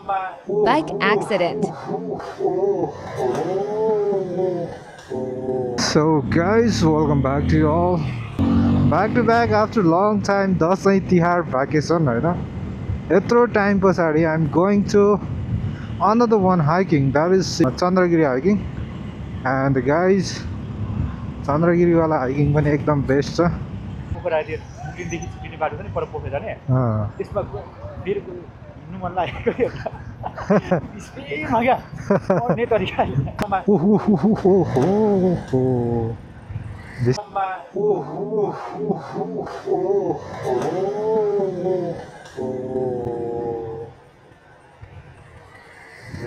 Bike accident. So guys, welcome back to you all. Back to back after long time. Dasai Tihar vacation, right? Etro time pasadi I'm going to another one hiking. That is Chandragiri hiking. And the guys, Chandragiri wala hiking pani ekdam best cha.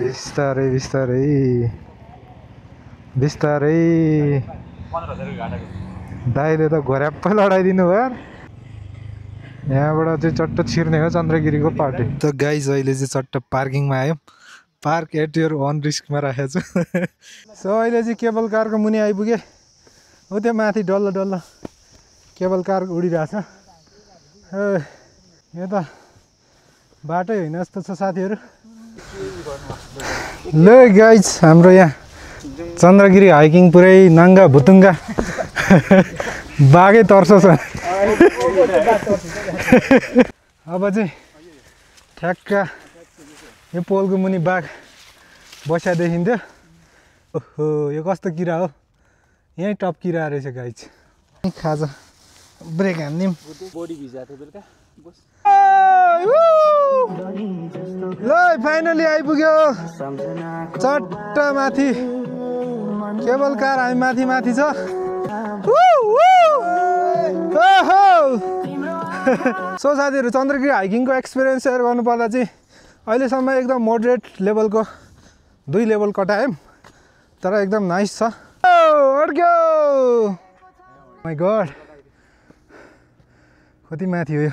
बिस्तारै बिस्तारै बिस्तारै दाइले त घोर्याप्पै लडाइदिनु भयो यहाँबाट चाहिँ चट्ट छिर्ने हो चन्द्रगिरीको पार्टी त गाइज अहिले चाहिँ चट्ट पार्किङमा आयो पार्क एट योर अन रिस्कमा राखेको छु सो अहिले चाहिँ केबल कारको मुनि आइपुगेँ हो त्यो माथि डल्लो डल्लो केबल कार उडिरहेछ यो त बाटै होइन जस्तो छ साथीहरू ल गाइज हाम्रो यहाँ चन्द्रगिरी हाइकिङ पुरै नाङ्गा भुतुङ्गा बाघै तर्स छ अब चाहिँ ठ्याक्क यो पोलको मुनि बाघ बस्या देखिन्थ्यो ओहो यो कस्तो किरा हो यहीँ टप्किरहेको रहेछ गाइज खाजा ब्रेक हान्दिउँ ल फाइनली आइपुग्यो चट्ट माथि केबल कार हामी माथि माथि छ सो साथीहरू चन्द्रगिरी हाइकिङको एक्सपिरियन्स सेयर गर्नुपर्दा चाहिँ अहिलेसम्म एकदम मोडरेट लेभलको 2 लेभल कटायौँ तर एकदम नाइस छ अड्क्यो माई गड कति माथि हो यो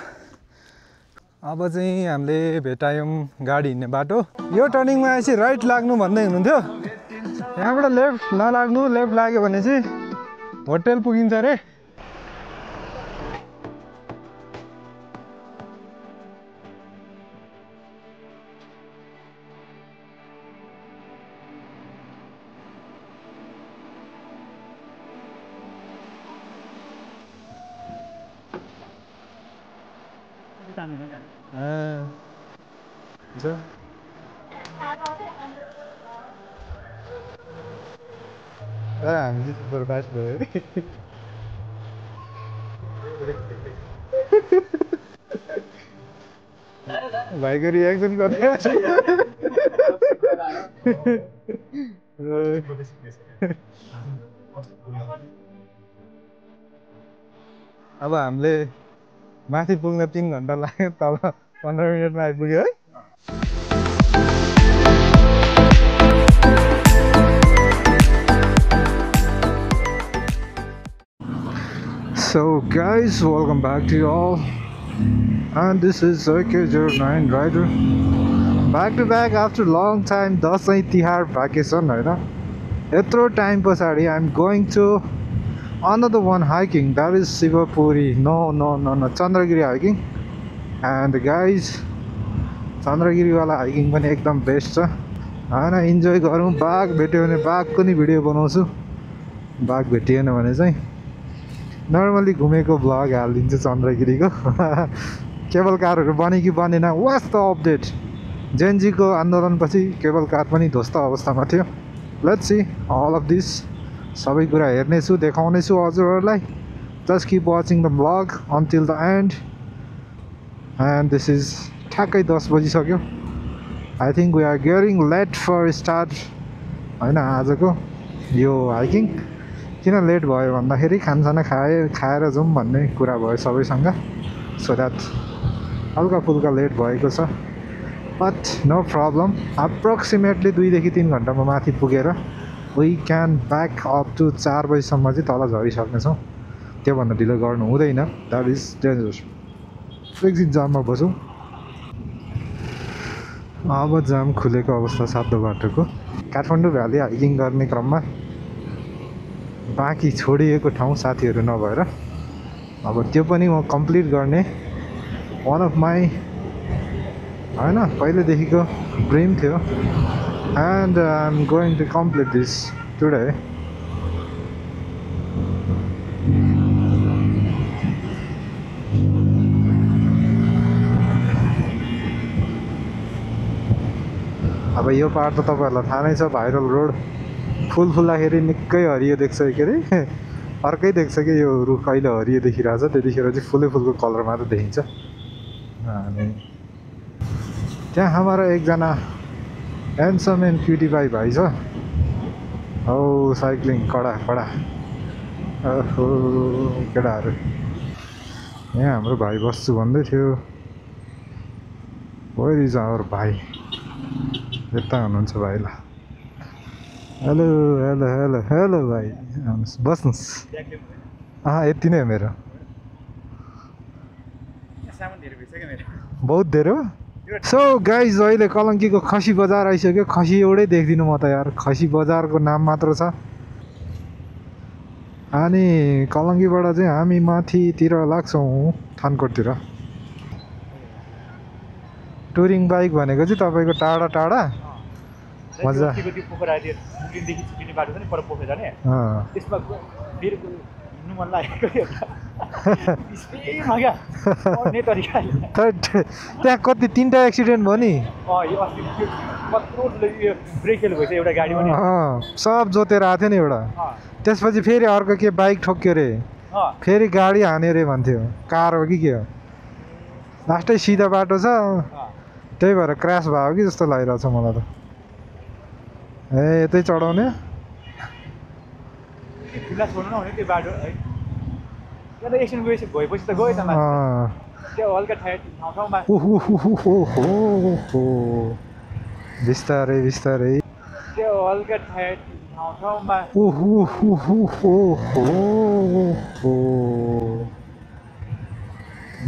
अब चाहिँ हामीले भेटायौँ गाडी हिँड्ने बाटो यो टर्निङमा आएपछि राइट लाग्नु भन्दै हुनुहुन्थ्यो यहाँबाट लेफ्ट नलाग्नु लेफ्ट लाग्यो भने चाहिँ होटेल पुगिन्छ अरे हामी चाहिँ बर्बाद भयो भाइको रियाक्सन गर्दै अब हामीले माथि पुग्न 3 घन्टा लाग्यो तल 15 मिनटमा आइपुग्यो है So guys, welcome back to you all and this is AK09 Rider back to back after long time Dasai Tihar vacation, right? Etro time pasadi I'm going to another one hiking. That is Sivapuri. No, Chandragiri hiking. And the guys, Chandragiri wala hiking pani ekdam best cha. हैन enjoy गरौँ बाघ भेट्यो भने बाघको नि video बनाउँछु बाघ भेटिएन भने चाहिँ नर्मली घुमेको ब्लग हालिदिन्छु चन्द्रगिरीको केबल कारहरू बने कि बनेन वाट्स द अपडेट जेनजीको आन्दोलनपछि केबल कार पनि ध्वस्त अवस्थामा थियो let's see all of this सबै कुरा हेर्नेछु देखाउनेछु हजुरहरूलाई just keep watching the blog until the end and this is ठ्याक्कै 10 बजिसक्यो I think we are getting late for start होइन आजको यो हाइकिङ किन लेट भयो भन्दाखेरि खानसाना खाएर जाउँ भन्ने कुरा भयो सबैसँग सो द्याट हल्का फुल्का लेट भएको छ बट नो प्रब्लम अप्रोक्सिमेटली 2 देखि 3 घन्टामा माथि पुगेर we can back up to 4 बजीसम्म चाहिँ तल झरिसक्नेछौँ त्योभन्दा ढिलो गर्नु हुँदैन द्याट इज डेन्जरस एकछिन जाममा बसौँ अब जाम खुलेको अवस्था सातो बाटोको काठमाडौँ भ्याली हाइकिङ गर्ने क्रममा बाँकी छोडिएको ठाउँ साथीहरू नभएर अब त्यो पनि म कम्प्लिट गर्ने वान अफ माई होइन पहिलेदेखिको dream थियो and I'm going to complete this today. अब यो पार्ट त तपाईहरुलाई थाहा नै छ भाइरल रोड फुल फुल्दाखेरि निकै हरियो देख्छ के अरे अर्कै देख्छ कि यो रुख कहिले हरियो देखिरहेछ त्यतिखेर चाहिँ फुलै फुलको कलर मात्र देखिन्छ अनि त्यहाँ हाम्रो एकजना ह्यान्डसम एन्ड क्युटी भाइ छ हौ साइक्लिङ कडा कडा ओहो केटाहरू यहाँ हाम्रो भाइ बस्छु भन्दै थियो वेयर इज आवर भाइ यता हुनुहुन्छ भाइला हेलो हेलो हेलो हेलो भाइ आउनुहोस् बस्नुहोस् यति नै हो मेरो बहुत धेरै हो सो गाइज अहिले कलङ्कीको खसी बजार आइसक्यो खसी एउटै देख्दिनँ म त यार खसी बजारको नाम मात्र छ अनि कलङ्कीबाट चाहिँ हामी माथितिर लाग्छौँ थानकोटतिर टुरिङ बाइक भनेको चाहिँ तपाईँको टाढा टाढा मजा त्यहाँ कति 3टा एक्सिडेन्ट भयो नि सब जोतेर आएको थियो नि एउटा त्यसपछि फेरि अर्को के बाइक ठोक्यो रे फेरि गाडी हान्यो रे भन्थ्यो कार हो कि के हो लास्टै सिधा बाटो छ त्यही भएर क्रास भयो कि जस्तो लागिरहेछ मलाई त यतै चढाउने बिस्तारै बिस्तारै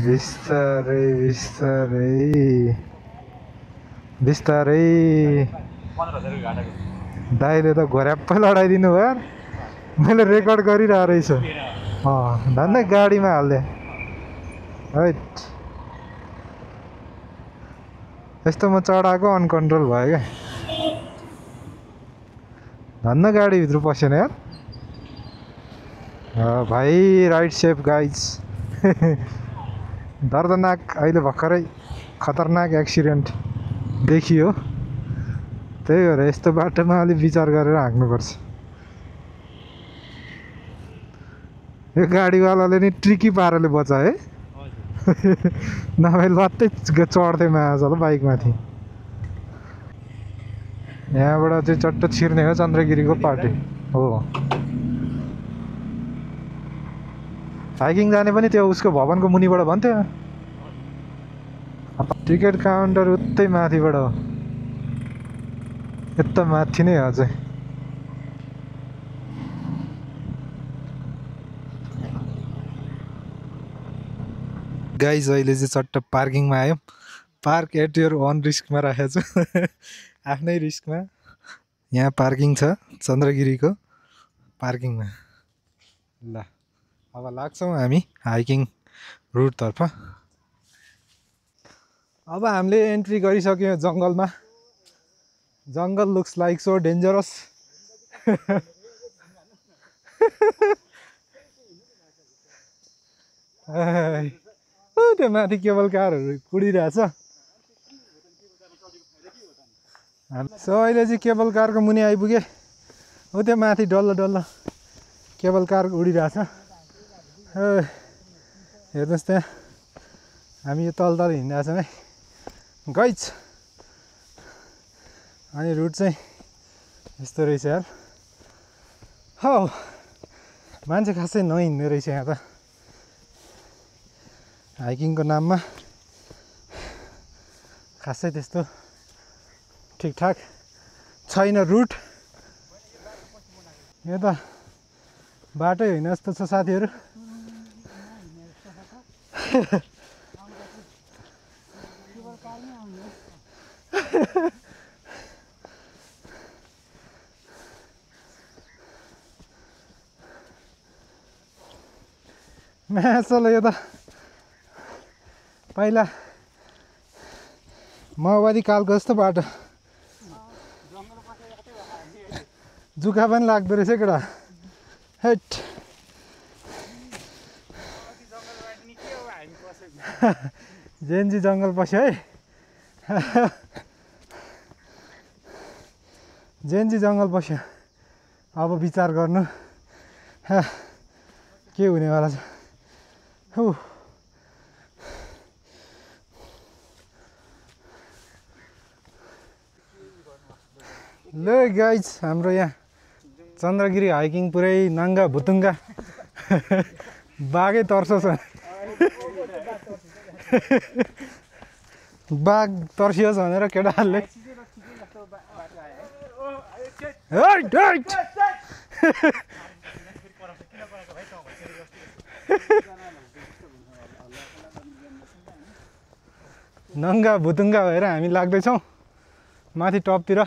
बिस्तारै बिस्तारै बिस्तारै दाइले त घोर्याप्पै लडाइदिनु भयो मैले रेकर्ड गरिरहेको रहेछु धन्दै गाडीमा हाल्दे हैट यस्तोमा चढाएको अनकन्ट्रोल भयो क्या धन्न गाडीभित्र पसेन यार भाइ राइट सेफ गाइज दर्दनाक अहिले भर्खरै खतरनाक एक्सिडेन्ट देखियो त्यही भएर यस्तो बाटोमा अलिक विचार गरेर हाँक्नुपर्छ यो गाडीवालाले नि ट्रिकी पाराले बचायो है नभए लत्तै चढ्दै माछ होला बाइकमाथि यहाँबाट चाहिँ चट्ट छिर्ने हो चन्द्रगिरीको पार्टी हो हाइकिङ जाने पनि त्यो उसको भवनको मुनिबाट भन्थ्यो टिकट काउन्टर उतै माथिबाट हो यता माथि नै अझै गाइज अहिले चाहिँ चट्ट पार्किङमा आयो पार्क एट योर ओन रिस्कमा राखेको छु आफ्नै रिस्कमा यहाँ पार्किङ छ चन्द्रगिरीको पार्किङमा ल अब लाग्छौँ हामी हाइकिङ रुटतर्फ अब हामीले एन्ट्री गरिसक्यौँ जङ्गलमा जङ्गल लुक्स लाइक सो डेन्जरस त्यो माथि केबल कारहरू कुडिरहेछ सो अहिले चाहिँ केबल कारको मुनि आइपुगे हो त्यो माथि डल्लो डल्लो केबल कार उडिरहेछ हेर्नुहोस् त्यहाँ हामी यो तल तल हिँडिरहेको छौँ है गाइज अनि रुट चाहिँ यस्तो रहेछ यार हौ मान्छे खासै नहिँड्ने रहेछ यहाँ त हाइकिङको नाममा खासै त्यस्तो ठिकठाक छैन रुट यो त बाटै होइन जस्तो छ साथीहरू म्यासल यो त पहिला माओवादी कालको जस्तो बाटो जुका पनि लाग्दो रहेछ केटा हेट जेन्जी जङ्गल पस्यो है जेन्जी जङ्गल पस्यो अब विचार गर्नु के हुनेवाला छ ल गाइज हाम्रो यहाँ चन्द्रगिरी हाइकिङ पुरै नाङ्गा भुतुङ्गा बाघै तर्सोस् बाघ तर्सियोस् भनेर केटाहरूले नङ्गा भुतुङ्गा भएर हामी लाग्दैछौँ माथि टपतिर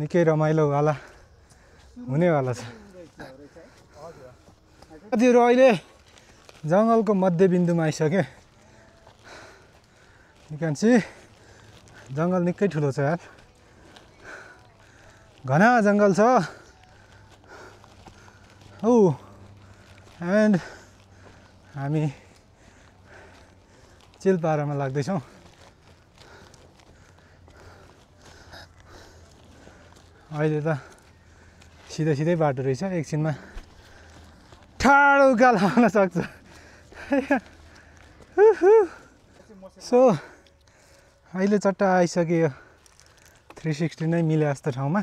निकै रमाइलोवाला हुनेवाला छ साथीहरू अहिले जङ्गलको मध्यबिन्दुमा आइसक्यो निकान्सी जङ्गल निकै ठुलो छ यार घना जङ्गल छ औ एन्ड हामी चिलपारामा लाग्दैछौँ अहिले त सिधै सिधै बाटो रहेछ एकछिनमा ठाडो उकालो आउन सक्छ सो अहिले चट्टा आइसक्यो 360 नै मिले जस्तो ठाउँमा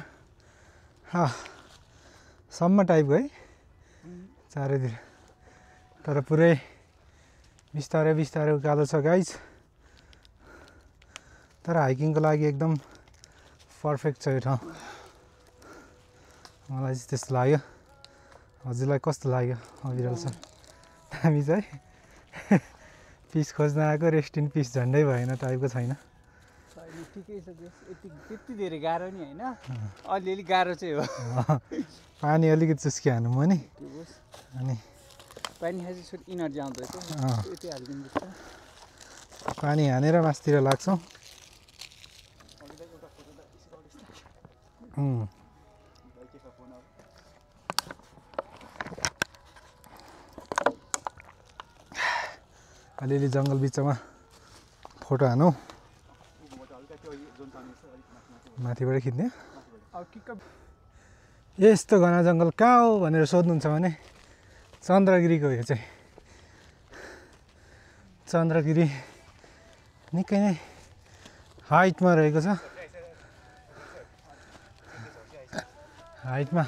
सम्म टाइपको है चारैतिर तर पुरै बिस्तारै बिस्तारै उकालो छ गाइज तर हाइकिङको लागि एकदम पर्फेक्ट छ यो ठाउँ मलाई चाहिँ त्यस्तो लाग्यो हजुरलाई कस्तो लाग्यो अविरल सर हामी चाहिँ पिस खोज्न आएको रेस्ट इन पिस झन्डै भएन टाइपको छैन ठिकै छ त्यति धेरै गाह्रो नि होइन अलिअलि गाह्रो चाहिँ हो पानी अलिकति चुस्किहाल्नु म नि अनि पानी खाएपछि इनर्जी आउँदो रहेछ यति हालिदिनु पानी हानेर मासतिर लाग्छौँ अलिअलि जङ्गल बिचमा फोटो हानौँ माथिबाट खिच्ने यस्तो घना जङ्गल कहाँ हो भनेर सोध्नुहुन्छ भने चन्द्रगिरीको यो चाहिँ चन्द्रगिरी निकै नै हाइटमा रहेको छ हाइटमा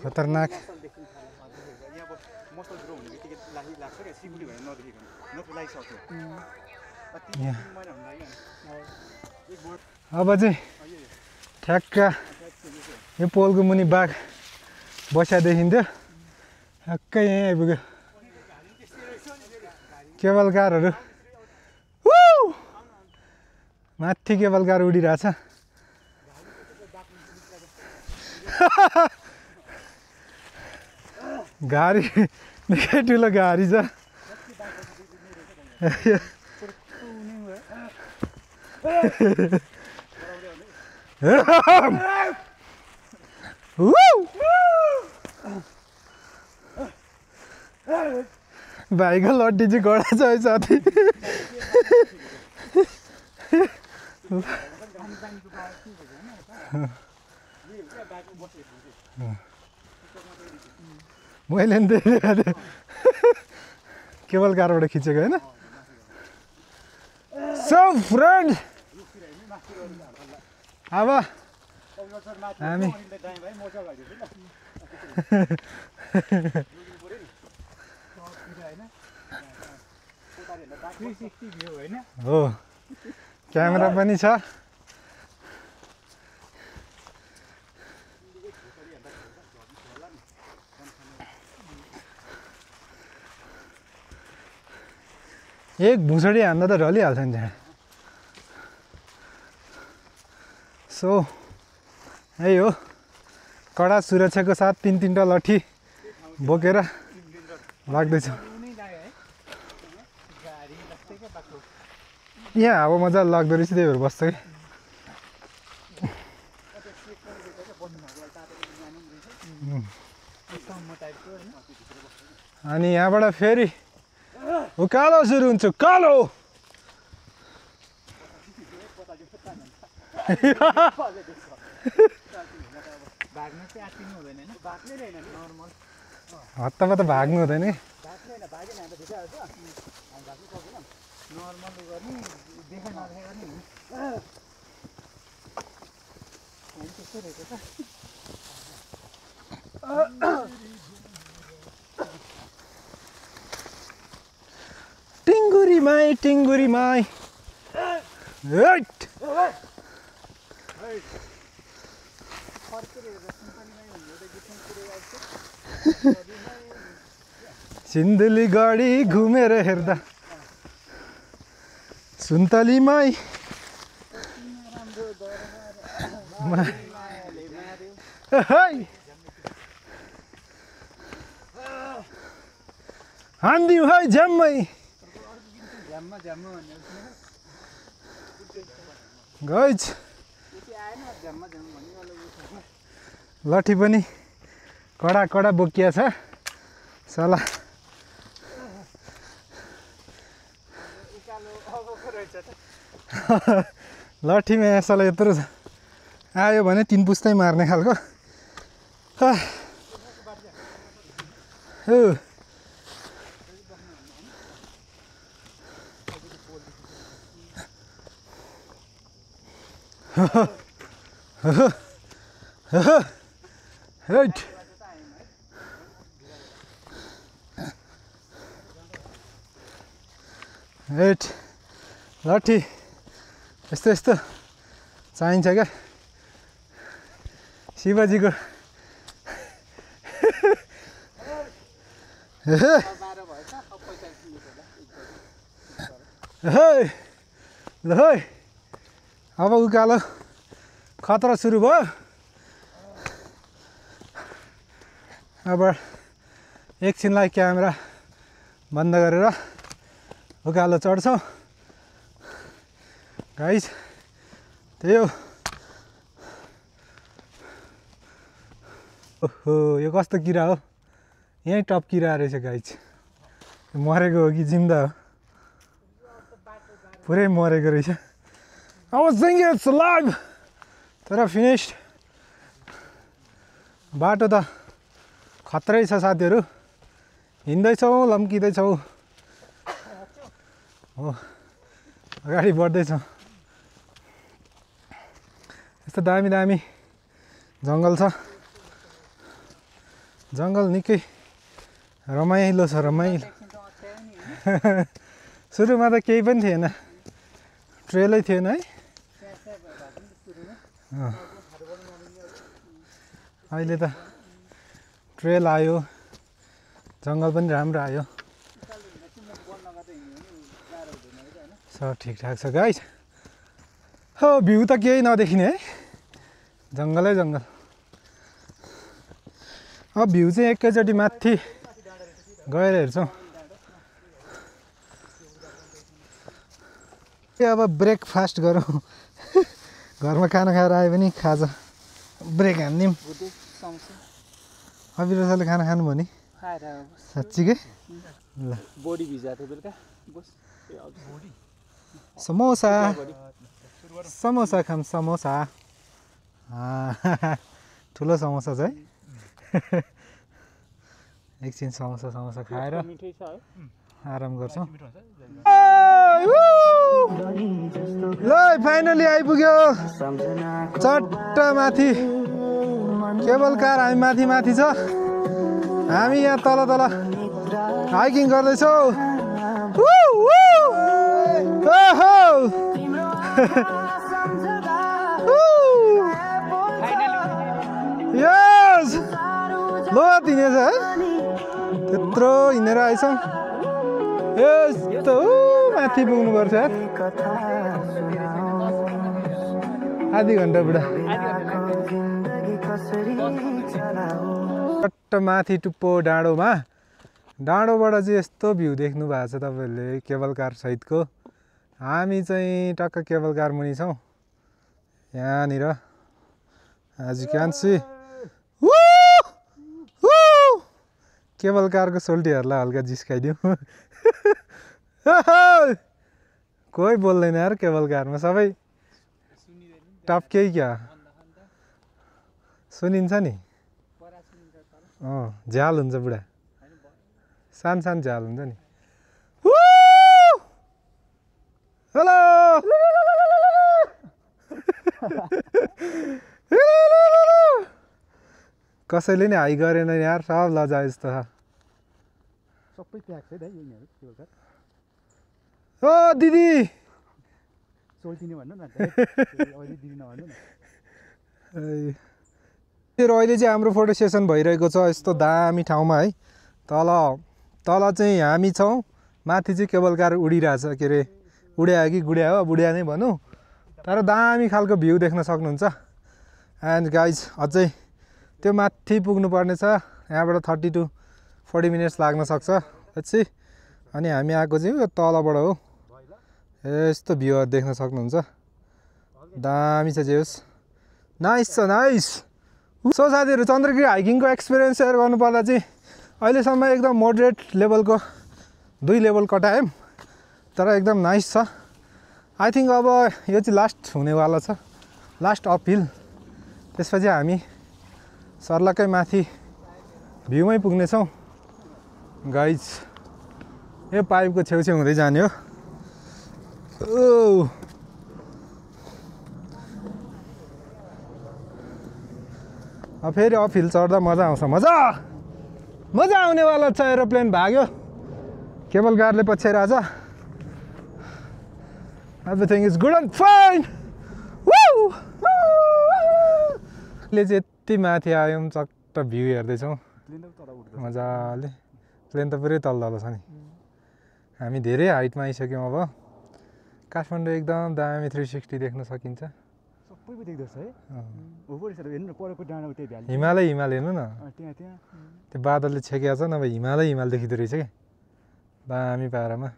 खतरनाक अब चाहिँ ठ्याक्क यो पोलको मुनि बाघ बस्या देखिन्थ्यो ठ्याक्कै यहीँ आइपुग्यो केबल कारहरू माथि केबल कार उडिरहेछ गाडी निकै ठुलो गाडी छ भाइको लड्डी चाहिँ घोडा छ है साथी मैले नि देखेको थिएँ केबल कारबाट खिचेको होइन सो फ्रेन्ड अब हामी हो क्यामेरा पनि छ एक भुसडी हान्दा त ढलिहाल्छ नि त्यहाँ सो यही हो कडा सुरक्षाको साथ 3-3टा लट्ठी बोकेर लाग्दैछ उनी लाग्यो है गाडी जस्तै क्या बाटो यहाँ हावा मजाले लाग्दो रहेछ त्यही भएर बस्छ कि अनि यहाँबाट फेरि उकालो सुरु हुन्छ कालो भाग्न चाहिँ आत्तिनु हुँदैन हैन भाग्नै रहेन नि नर्मल हत्तापत्ता भाग्नु हुँदैन कि भाग्नै हैन भागेन हामी त भित्राल्छ हामी भाग्नु सक्दैनौँ नर्मल गर्ने देखाइ नदेखाइ गर्ने होइन त्यस्तै रहेछ त टिङ्गुरी माई हेट सिन्धुली गढी घुमेर हेर्दा सुन्तलीमाई हान्दिउँ है झ्याम्मै गइज लट्ठी पनि कडा कडा बोकिया छ सला लट्ठीमा यसलाई यत्रो आयो भने 3 पुस्तै मार्ने खालको लट्ठी यस्तो यस्तो चाहिन्छ क्या शिवजीको ल है अब उकालो खतरा सुरु भयो अब एकछिनलाई क्यामेरा बन्द गरेर उकालो चढ्छौँ गाइस त्यही हो ओहो यो कस्तो किरा हो यहीँ टप्किरा रहेछ गाइस मरेको हो कि जिन्दा हो पुरै मरेको रहेछ I was thinking it's alive तर फिनिस्ड बाटो त खतरै छ साथीहरू हिँड्दैछौँ लम्किँदैछौँ हो अगाडि बढ्दैछौँ यस्तो दामी दामी जङ्गल छ जङ्गल निकै रमाइलो छ रमाइलो सुरुमा त केही पनि थिएन ट्रेलै थिएन है अहिले त ट्रेल आयो जङ्गल पनि राम्रो आयो सब ठिकठाक छ गाइस हो भ्यू त केही नदेखिने है जङ्गलै जङ्गल अब भ्यू चाहिँ एकैचोटि माथि गएर हेर्छौँ अब ब्रेकफास्ट गरौँ घरमा खाना खाएर आयो भने खाजा ब्रेक हान्दिउँ अविरसले खाना खानु भयो नि साँच्चीकै ल बडी भिजा थियो बेलुका समोसा समोसा खाम समोसा ठुलो समोसा छ है एकछिन समोसा समोसा खाएर आराम गर्छौँ ल फाइनली आइपुग्यो चट्ट माथि केबल कार हामी माथि माथि छ हामी यहाँ तल तल हाइकिङ गर्दैछौँ यस लो हिँडेछ है त्यत्रो हिँडेर आइछौँ यस्तो माथि पुग्नुपर्छ यार आधी घन्टा बुढा चट्ट माथि टुप्पो डाँडोमा डाँडोबाट चाहिँ यस्तो भ्यू देख्नु भएको छ तपाईँहरूले केबल कार सहितको। हामी चाहिँ टक्क केबल कार मुनि छौँ यहाँनिर। As you can see cable कारको सोल्टीहरूलाई हल्का जिस्काइदिउँ। कोही बोल्दैन यार केबल कारमा, सबै टप्कै क्या सुनिन्छ नि। झ्याल हुन्छ बुढा, सानो झ्याल हुन्छ नि। हेलो कसैले नि हाई गरेन यार, सब लजाए जस्तो छ। सबै प्याक छ है यिनीहरू केबल कार। ओ दिदी सोल्टिने भन्नु न अहिले दिदी नभन्नु न। अहिले चाहिँ हाम्रो फोटो सेसन भइरहेको छ यस्तो दामी ठाउँमा है। तल चाहिँ हामी छौँ, माथि चाहिँ केबल कार उडिरहेछ। के अरे उड्या कि गुड्या हो, बुढिया नै भनौँ, तर दामी खालको भ्यू देख्न सक्नुहुन्छ। एन्ड गाइज अझै त्यो माथि पुग्नुपर्ने छ, यहाँबाट 30 to 40 मिनट्स लाग्न सक्छ पछि। अनि हामी आएको चाहिँ यो तलबाट हो, यस्तो भ्यूहरू देख्न सक्नुहुन्छ। दामी छ जे होस्, नाइस छ नाइस। सो साथीहरू, चन्द्रगिरी हाइकिङको एक्सपिरियन्स सेयर गर्नुपर्दा चाहिँ अहिलेसम्म एकदम मोडरेट लेभलको 2 लेभल कटायौँ, तर एकदम नाइस छ। आई थिङ्क अब यो चाहिँ लास्ट हुनेवाला छ, लास्ट अपहिल। त्यसपछि हामी सर्लक्कै माथि भ्यूमै पुग्नेछौँ गाइज। यो पाइपको छेउछेउ हुँदै जाने हो। अब फेरि अपहिल चढ्दा मजा आउँछ, मजा आउनेवाला छ। एरोप्लेन भाग्यो, केबल कारले पछ्याइरहेछ। Everything is good and fine. ले चाहिँ यति माथि आयौँ, चट्ट भ्यू हेर्दैछौँ मजाले। प्लेन त पुरै तल छ नि। हामी धेरै हाइटमा आइसक्यौँ। अब काठमाडौँ एकदम दामी 360 देख्न सकिन्छ। सबै देख्दछ है। हेर्नु न परको डाँडा उतै भ्याली। हिमालै हिमाल हेर्नु न, त्यहाँ त्यो बादलले छेकेको छ, नभए हिमालै हिमाल देखिँदो रहेछ क्या दामी पारामा।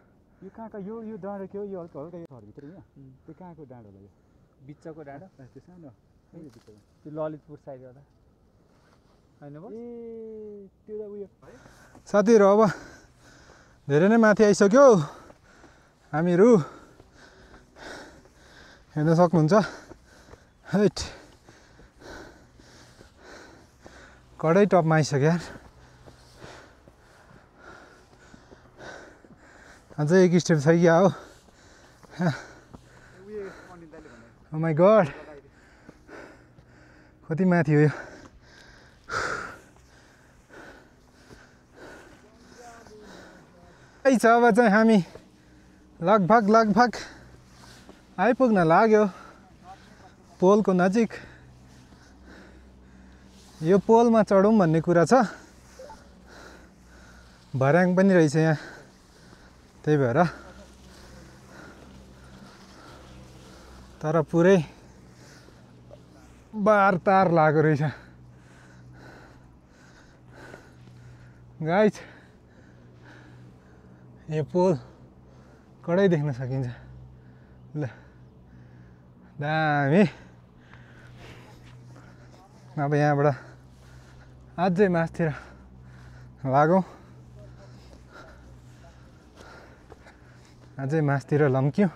यो कहाँको यो डाँडा के हो? यो हल्का हल्का यो घरभित्र यहाँ त्यो कहाँको डाँडा होला? यो बिचको डाँडा त्यो सानो त्यो ललितपुर साइड होला होइन? ए त्यो त उयो साथीहरू, अब धेरै नै माथि आइसक्यो हामीहरू, हेर्न सक्नुहुन्छ। हैट कडै टपमा आइसक्यो यार। अझै एक स्टेप छ क्या हो। ओ माई गड, कति माथि हो यो। छ अब चाहिँ हामी लगभग आइपुग्न लाग्यो पोलको नजिक। यो पोलमा चढौँ भन्ने कुरा छ, भर्याङ पनि रहेछ यहाँ, त्यही भएर। तर पुरै बार तार लागेको रहेछ गाइज। यो पोल कडै देख्न सकिन्छ। ल दामी। अब यहाँबाट अझै मासतिर लागौँ, अझै मासतिर लम्क्यौँ।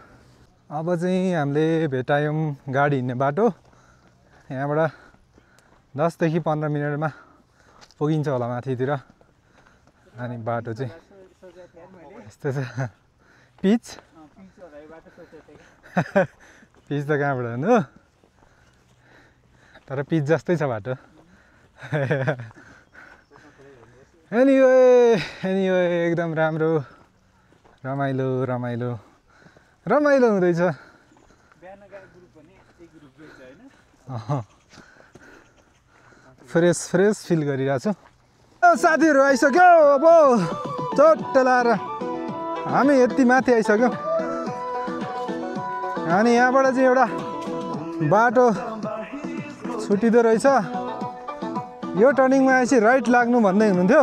अब चाहिँ हामीले भेटायौँ गाडी हिँड्ने बाटो। यहाँबाट 10 देखि 15 मिनटमा पुगिन्छ होला माथितिर। अनि बाटो चाहिँ यस्तो छ, पिच पिच त कहाँबाट हुनु, तर पिच जस्तै छ बाटो। एनिवे एकदम राम्रो, रमाइलो हुँदैछ। फ्रेस फिल गरिरहेको छु। साथीहरू आइसक्यो, अब चट्ट लाएर हामी यति माथि आइसक्यौँ। अनि यहाँबाट चाहिँ एउटा बाटो छुटिँदो रहेछ। यो टर्निङमा आएपछि राइट लाग्नु भन्दै हुनुहुन्थ्यो,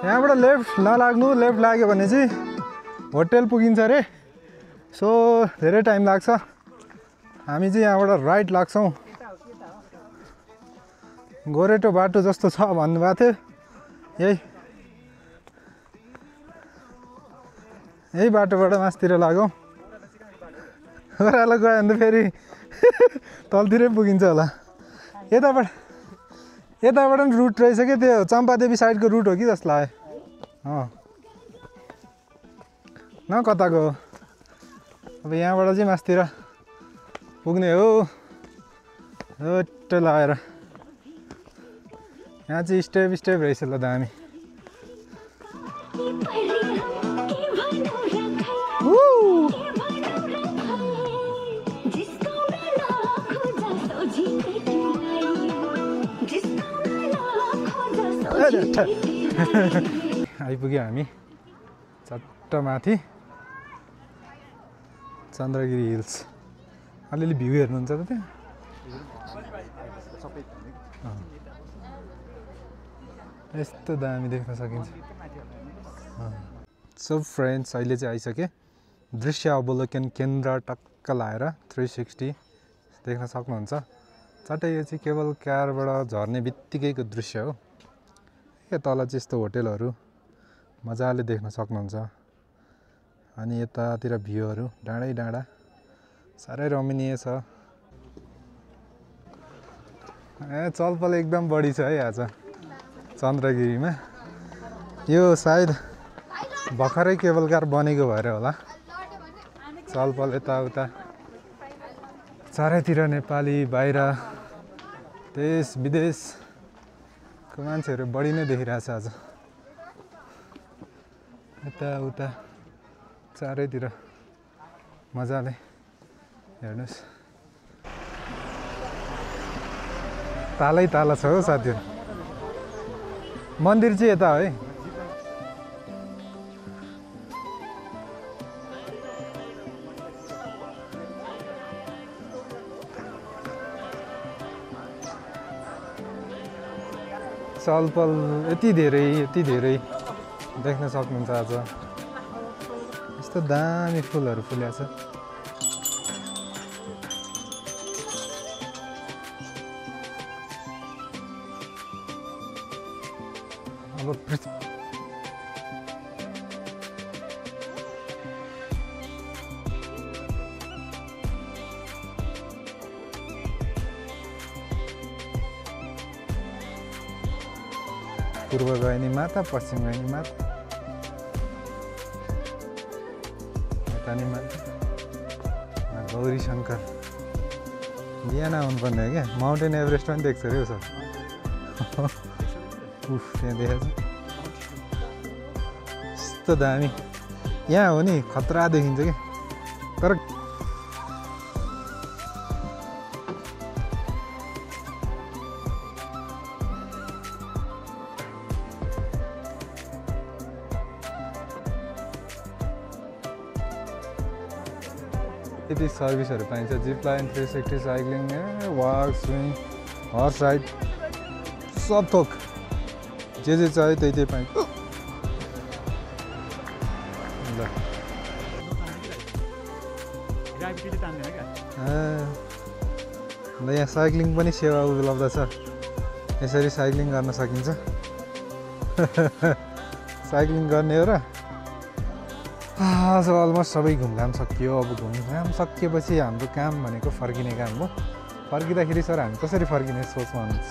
यहाँबाट लेफ्ट नलाग्नु, लेफ्ट लाग्यो भने चाहिँ होटल पुगिन्छ अरे। सो धेरै टाइम लाग्छ। हामी चाहिँ यहाँबाट राइट लाग्छौँ। गोरेटो बाटो जस्तो छ भन्नुभएको थियो। यही बाटोबाट मासतिर लागौँ। ओह्रालो गयो भने त फेरि तलतिरै पुगिन्छ होला। यताबाट पनि रुट रहेछ क्या, त्यो चम्पादेवी साइडको रुट हो कि जस्तो लाग्यो। न कताको हो। अब यहाँबाट चाहिँ मासतिर पुग्ने हो। रोटो लगाएर यहाँ चाहिँ स्टेप रहेछ ल दामी। आइपुग्यो हामी चट्ट माथि चन्द्रगिरी हिल्स। अलिअलि भ्यू हेर्नुहुन्छ त त्यहाँ? यस्तो दामी देख्न सकिन्छ। सो फ्रेन्ड्स, अहिले चाहिँ आइसके दृश्य अवलोकन केन्द्र टक्क लाएर 360 देख्न सक्नुहुन्छ। चट्टै यो चाहिँ केबल कारबाट झर्ने बित्तिकैको दृश्य हो। यो तल चाहिँ यस्तो होटेलहरू मजाले देख्न सक्नुहुन्छ। अनि यतातिर भ्यूहरू डाँडै डाँडा साह्रै रमणीय छ। चलपल एकदम बढी छ है आज चन्द्रगिरीमा। यो सायद भर्खरै केबल कार बनेको भएर होला। चलपल यताउता चारैतिर नेपाली, बाहिर देश विदेशको मान्छेहरू बढी नै देखिरहेछ आज। यताउता चारैतिर मजाले हेर्नुहोस्। तालै ताला छ हो साथीहरू। मन्दिर चाहिँ यता है। चलपल यति धेरै देख्न सक्नुहुन्छ आज। यस्तो दामी फुलहरू फुलेको छ। अब पूर्व गएनी माता, पश्चिम गएनी माता, यतानी माता, गौरी शङ्कर। बिहान आउनुपर्ने हो क्या। माउन्टेन एभरेस्ट पनि देख्छ अरे सर। उफ, त्यहाँ देखेको छ यस्तो दामी। यहाँ हो नि खतरा देखिन्छ क्या। तर यति सर्भिसहरू पाइन्छ। Zip line, 360 cycling, walk, swing, horse ride, सब थोक जे चाहियो त्यही पाइन्छ। ल यहाँ साइक्लिङ पनि सेवा उपलब्ध छ। यसरी साइक्लिङ गर्न सकिन्छ। साइक्लिङ गर्ने हो र। अलमोस्ट सबै घुमघाम सकियो। अब घुमघाम सकिएपछि हाम्रो काम भनेको फर्किने काम हो। फर्किँदाखेरि सर हामी कसरी फर्किने सोचमा हुनुहुन्छ?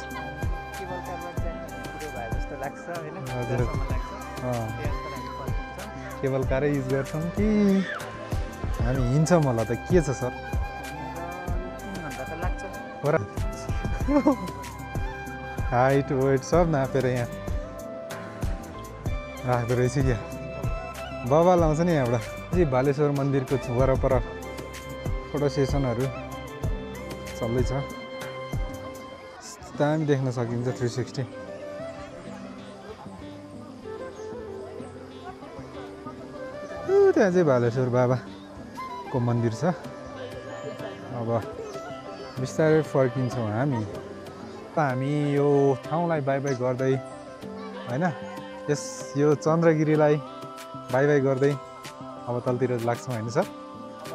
हजुर, केबल कारै युज गर्छौँ कि हामी हिँड्छौँ होला त? के छ सर? हाइट वेट सब नापेर यहाँ राख्दो रहेछ क्या। बाबा लाउँछ नि यहाँबाट। जी भालेश्वर मन्दिरको वरपर फोटो सेसनहरू चल्दैछ। दामी देख्न सकिन्छ 360। त्यहाँ चाहिँ भालेश्वर बाबाको मन्दिर छ। अब बिस्तारै फर्किन्छौँ हामी। यो ठाउँलाई बाई बाई गर्दै होइन यस यो चन्द्रगिरीलाई बाई बाई गर्दै अब तलतिर लाग्छौँ होइन सर?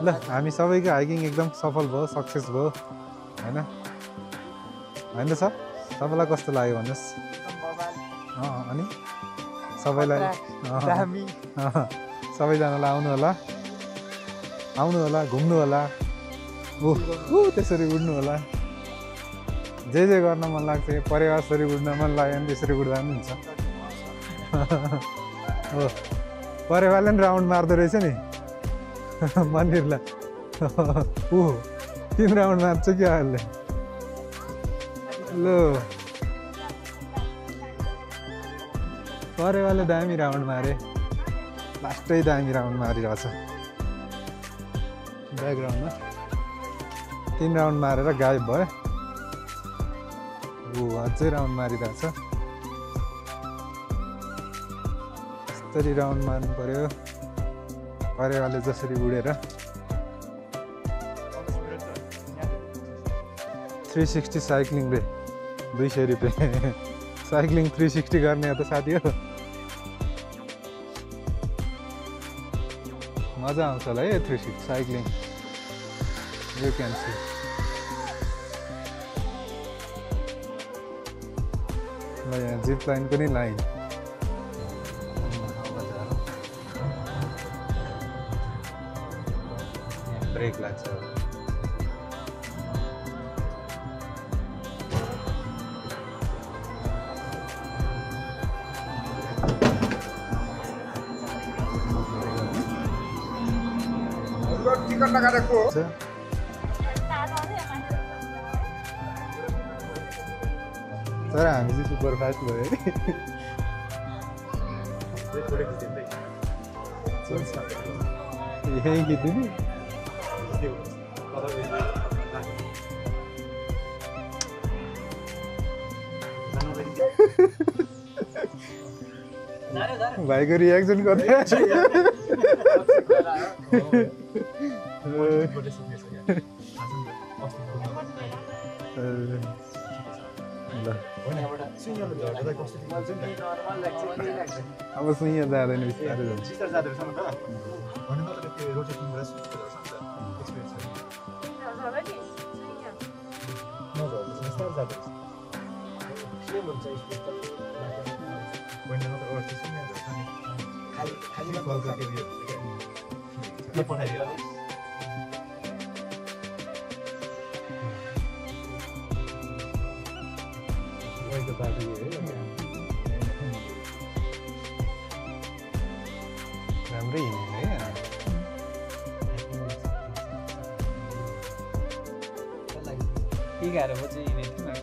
ल हामी सबैको हाइकिङ एकदम सफल भयो, सक्सेस भयो होइन? होइन त सर? तपाईँलाई कस्तो लाग्यो भन्नुहोस्? अनि सबैलाई सबैजनालाई आउनु होला, घुम्नु होला, त्यसरी उड्नु होला। जे गर्न मन लाग्छ, परिवारसरी उड्न मन लाग्यो भने त्यसरी उड्दा पनि हुन्छ। हो परिवारले पनि राउन्ड मार्दो रहेछ नि मन्दिरलाई। 3 राउन्ड मार्छ क्या अहिले। ल परेवाले दामी राउन्ड मारे, लास्टै दामी राउन्ड मारिरहेछ। ब्याकग्राउन्डमा 3 राउन्ड मारेर गायब भयो। अझै राउन्ड मारिरहेछ। यसरी राउन्ड मार्नु पर्यो परेवाले जसरी उडेर। 360 साइक्लिङ रे 200 रुपियाँ। साइक्लिङ 360 गर्ने हो त साथी हो। मजा आउँछ होला है 360 साइक्लिङ। यु क्यान सी ल यहाँ जिप लाइन पनि लाइन। ब्रेक लाग्छ। टिकट लगाएको तर हामी चाहिँ सुपर फास्ट भयो यही खिच्नु नि। भाइको रियाक्सन गर्दै अब सुइँ जाँदैन बिस्तारै राम्रै हिँड्ने है। एघार बजे हिँडेको थियौँ